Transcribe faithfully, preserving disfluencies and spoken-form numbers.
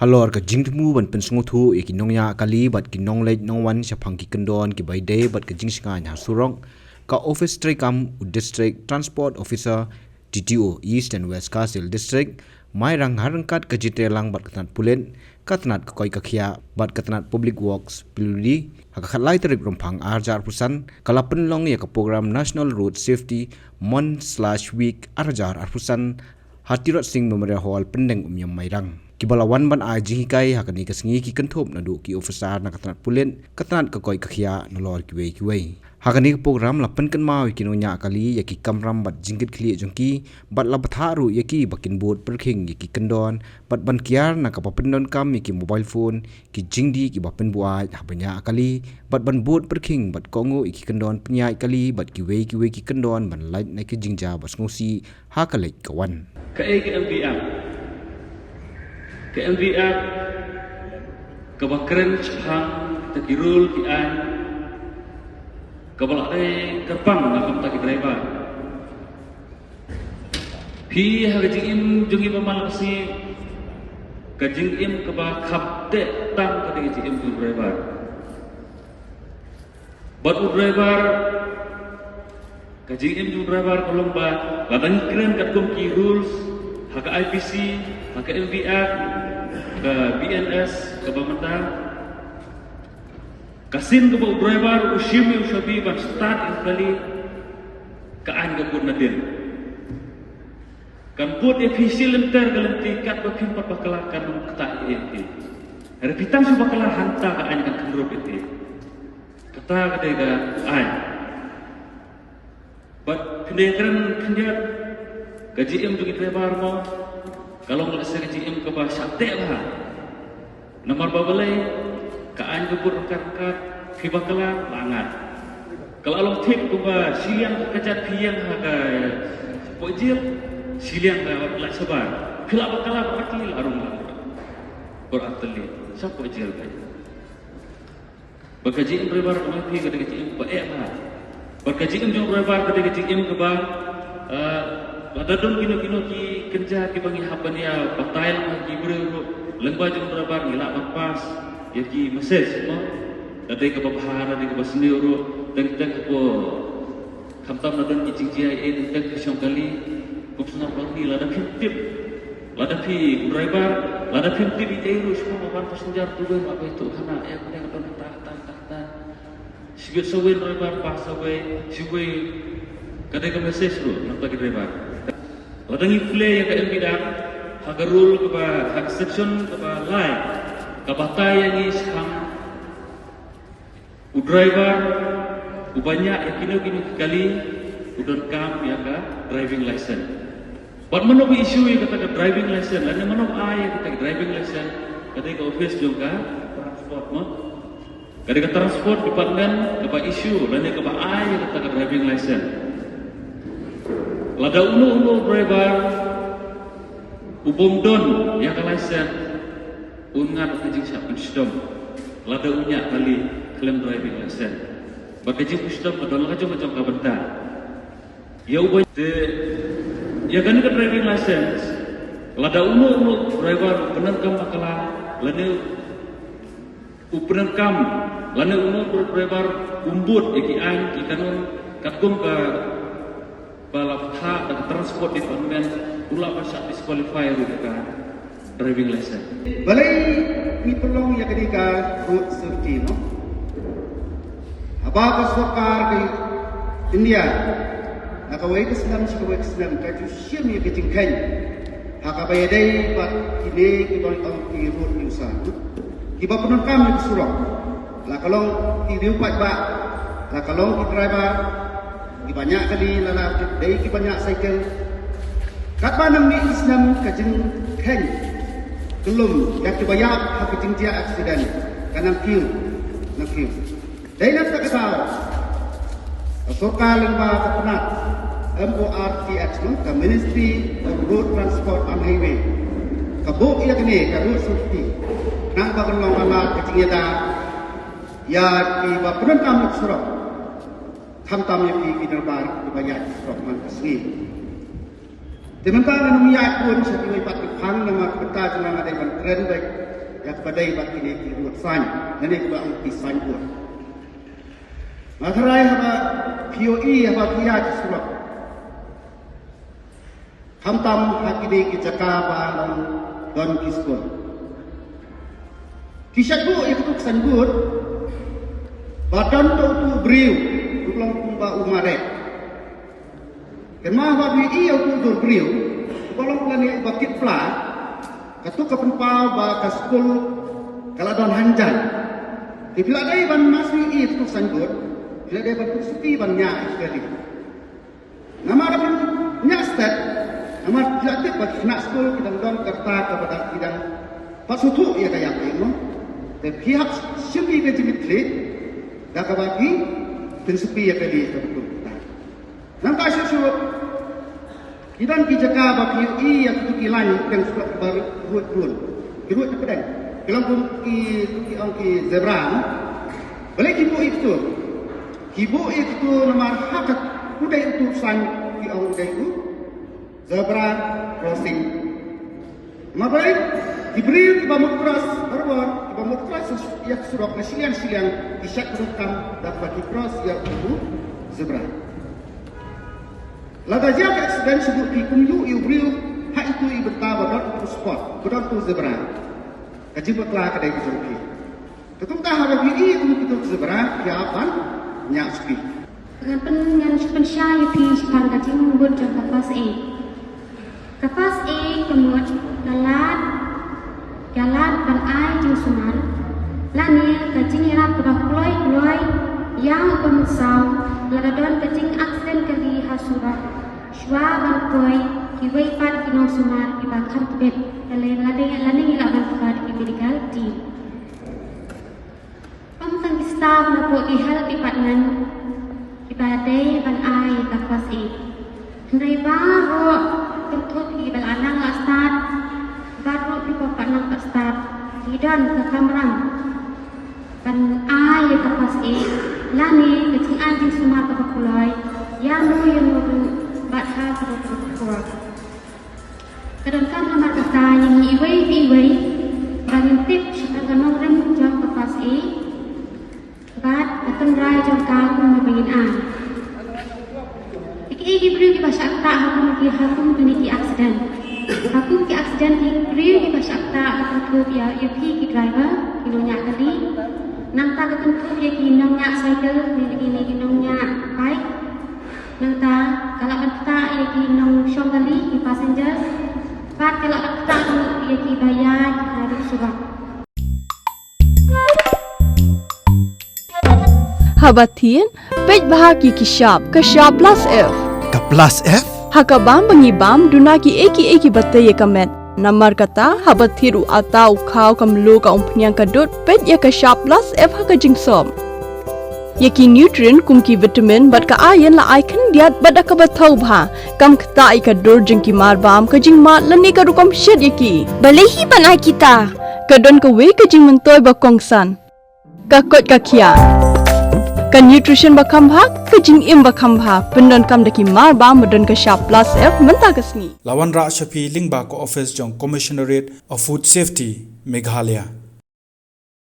Halor ka jingthmu ban pynsngewthuh ïa ki nongñiah kali bad ki nongleit nongwan shaphang ki kyndon kiba ïadei bad ka jingshngaiñ ha surok, ka ophis treikam u District Transport Officer, D T O, East and West Khasi Hills District, Mairang, ha ryngkat ka jingïatreilang bad ka tnat pulit, ka tnat ka koit ka khiah bad ka tnat Public Works, P W D, ha ka khatlai tarik Rymphang arhajar arphew san, ka la pynlong ïa ka program National Road Safety Month slash Week arhajar arphew san ha Tirot Sing Memorial Hall, Pyndengumiam, Mairang. Kiba la wan ban ai jinghikai ha kane ka sngi ki kynthup naduh ki ophisar na ka tnat pulit, ka tnat ka koit ka khiah, nalor kiwei kiwei. Ha kane ka program la pynkynmaw ïa ki nongñiah kali ïa ki kamram bad jingkitkhlieh jong ki, bad la bthah ruh ïa ki ba kin bud pyrkhing ïa ki kyndon bad ban kiar na kaba pyndonkam ïa ki mobile phone, ki jingdih kiba pynbuaid haba ñiah kali, bad ban bud pyrkhing bad kohnguh ïa ki kyndon pynïaid kali bad kiwei kiwei ki kyndon ban lait na ki jingjia ba sngewsih ha ka leit ka wan. Kaei ka M V Act? Ka M V Act kaba kren shaphang kita ki rule ki aiñ kaba la dei kyrpang na ka bynta ki driver. Phi ha ka jingim jong ngi ba man la ka sngi, ka jingim kaba kham teh tam ka dei ka jingim jong u driver. Bad u driver, ka jingim jong u driver ka long ba lada ngi kren katkum ki rules ha ka I P C, ha ka M V Act, ka B N S kaba mynta, ka sien kaba u driver u shim ïa u shabi ban start ïa u kali, ka aiñ ka bud nadien. Kan bud ïa phi shi lynter ka lynti katba phim pat bakla kan ym ktah ïa phi. Hynrei phi tang shu bakla hangta ka aiñ kan khynrup ïa phi. Kata ka dei ka aiñ. Bad phin dei kren khyndiat, ka jingim jong ki driver mo ka long lehse ka jingim kaba shah teh bha. Namar ba balei? Ka aiñ ka bud ryngkat ryngkat, phi bakla la ngat. Ka la long thik kumba shiliang ka kjat phi ïeng ha ka shapoh jel, shiliang ka la shabar. Phi la bakla ba artylli la rung lang. Bad artylli shapoh jel ka. Bad ka jingim driver ka ma phi ka dei ka jingim ba eh bha. Bad ka jingim jong driver ka dei ka jingim kaba, eh, lada don kino kino ki kynja kiba ngi hap ban ïa batai lang ha ki briew ruh, lyngba jong driver ngi lah ban pass ïa ki message mo. Lada dei kaba bha, lada dei kaba sniew ruh, teng teng ko. Khamtam la don ki jingjia ei ei, teng teng phi shong kali, kum sngap lorni, lada phim tip, lada phi u driver, lada phim tip ei ei ruh, shu ong ba wan passenger tu wen, ba bai tu khana, eh, ka dei ka don ta ta ta ta. Shibit sa wen driver, ba sa wei, shibit ka dei ka message ruh na ka driver. Lada ngi pule ïa ka M V Act, ha ka rule kaba, ha ka section kaba lai, ka batai ïa ngi shaphang u driver uba ñiah ïa kino kino ki kali u donkam ïa ka driving license. Bad mano ba issue ïa kata ka driving license lane mano ba ai ïa kata ka driving license? Ka dei ka office jong ka transport mo. Ka dei ka transport department kaba issue lane kaba ai ïa kata ka driving license. Lada uno uno driver u bym don ïa ka license, un ngat ka jingshah pynshitom lada u ñiah kali khlem driving license. Bad ka jingpynshitom ka don la ka jong ka jong ka bynta. Ïa uba te, ïa kane ka driving license, lada uno uno driver u pyndonkam bakla lane u pyndonkam lane uno uno driver um bud ïa ki aiñ ki kanun katkum ka ba la bthah da ka transport department, u lah ban shah disqualify ruh ïa ka driving license. Balei ngi pynlong ïa kane ka road safety, no? Haba ka sorkar ka India na kawei ka snem sha kawei ka snem ka ju shim ïa ka jingkheiñ ha kaba ïadei bad kine ki ba ong ki road user, kiba pyndonkam ïa ka surok, la ka long ki riew paidbah, la ka long ki driver, kiba ñiah kali, lada dei kiba ñiah cycle. Katba nang mih ki snem ka jingkheiñ ka lum ïa kiba ïap ha ka jingjia accident ka nang kiew, nang kiew. Dei na kata ka daw ka sorkar lyngba ka tnat M O R T H, no, ka Ministry of Road Transport and Highway, ka buh ïa kane ka road safety khnang ba kan long palat ka jingïada ïa kiba pyndonkam ïa ka surok, khamtam ïa ki ki driver kiba ïaid surok man ka sngi. Te mynta ngan ym ïaid bun sha kiwei pat ki phang namar ka bynta jong nga nga dei ban kren beit Ïa kaba dei bad kine ki road sign, lane kaba ong ki signboard. Nga tharai haba phi ïohi haba phi ïaid surok, khamtam ha kine ki jaka ba long don ki skul, ki shait buh ïa kito ki signboard ba don to uto u briew u long kumba u mareh. Kynmaw ba phi ïohi ïa uto u briew uba long lane uba kit phla, kato ka pynpaw ba ka skul ka la don hanjan. Te phi la dei ban, ma shu ïohi ïa uto u signboard, phi la dei ban pynsuki ban ñiah ïa kali. Namar ban ñiah stet, namar phi la tip ba ki khynnah skul ki dang don ka rta kaba dang, ki dang pat sngewthuh ïa ka ïap, mo. Te phi hap shim ïa ka jingkitkhlieh da kaba phi pynsuki ïa kali ïa ka bynta. Nangta shuh shuh ki don ki jaka ba phi ïohi ïa kito ki lain pdeng surok ba ruid bun, ki ruid pdeng, ki long kum ki, ki ong ki zebra, mo. Balei ki buh ïa kito? Ki buh ïa kito namar ha ka, u dei uto u sign, ki ong u dei u zebra crossing. Namar balei? Ki briew kiba mut cross barabor, kiba mut cross ïa ka surok na shiliang shiliang, ki shait rukom da kaba ki cross ïa u zebra. Lada jia ka accident, shu phi kum ïohi ïa u briew ha ito i bynta ba don uto u spot, ba don uto u zebra. Ka jingbakla ka dei ka jong phi. Te kumta haba phi ïohi kum kito ki zebra, phi hap ban ñiah suki. Ngan pyn, ngan pynshai ïa phi shaphang ka jingmut jong ka first aid. Ka first aid ka mut ka lad, ka lad ban ai jingsumar lane ka jingïarap kaba kloi kloi ïa uba mynsaw lada don ka jingaccident kali ha surok, shuwa ban poi kiwei pat ki nongsumar kiba kham tbit, lane, lane, lane ngi lah ban phah ki medical team. Ym tang ki staff napoh ki health department kiba dei ban ai ka first aid, hynrei baroh, kynthup kiba la nang la stad bad ruh kiba pat nang pat stad, ki don ka kamram ban ai ka first aid lane ka jingai jingsumar kaba kloi ïa uno uno ruh bad ha kaba kaba khor. Ka donkam namar kata ïa ngi iwei pa iwei ba ngin tip shaphang ka nongrim jong ka first aid bad ka tynrai jong ka kumno ba ngin ai. Ïa kiei ki briew kiba shah ktah ha kum ki, ha kum kine ki accident? Ha kum ki accident, ki briew kiba shah ktah ka kynthup ïa, ïa phi ki driver, ki nongñiah kali. Nangta ka kynthup ïa ki nongñiah cycle, ne ki, ne ki nongñiah bike. Nangta ka lah ban ktah ïa ki nongshong kali, ki passengers. Bad ka lah ban ktah ruh ïa kiba ïaid haduh surok. Haba thied, peit bha ki, ki shap, ka shap plus F. Ka plus F? Ha ka bam ba ngi bam, duna kiei kiei kiba tei ïa ka met. Namar kata, haba thied u atta, u khaw, ka mluh, ka umphniang, ka dud, peit ïa ka shap plus F ha ka jingsop. Ïa ki nutrient kum ki vitamin bad ka iron la ai khyndiat bad da kaba thaw bha. Kam ktah ïa ka dur jong ki marbam, ka jingmad lane ka rukom shet ïa ki. Balei hi ban ai kita? Ka don kawei ka jingmyntoi ba kongsan. Ka koit ka khiah. Ka nutrition ba kham bha, ka jingim ba kham bha. Pyndonkam da ki marbam ba don ka shap plus F mynta ka sngi. La wanrah sha phi lyngba ka office jong Commissionerate of Food Safety, Meghalaya.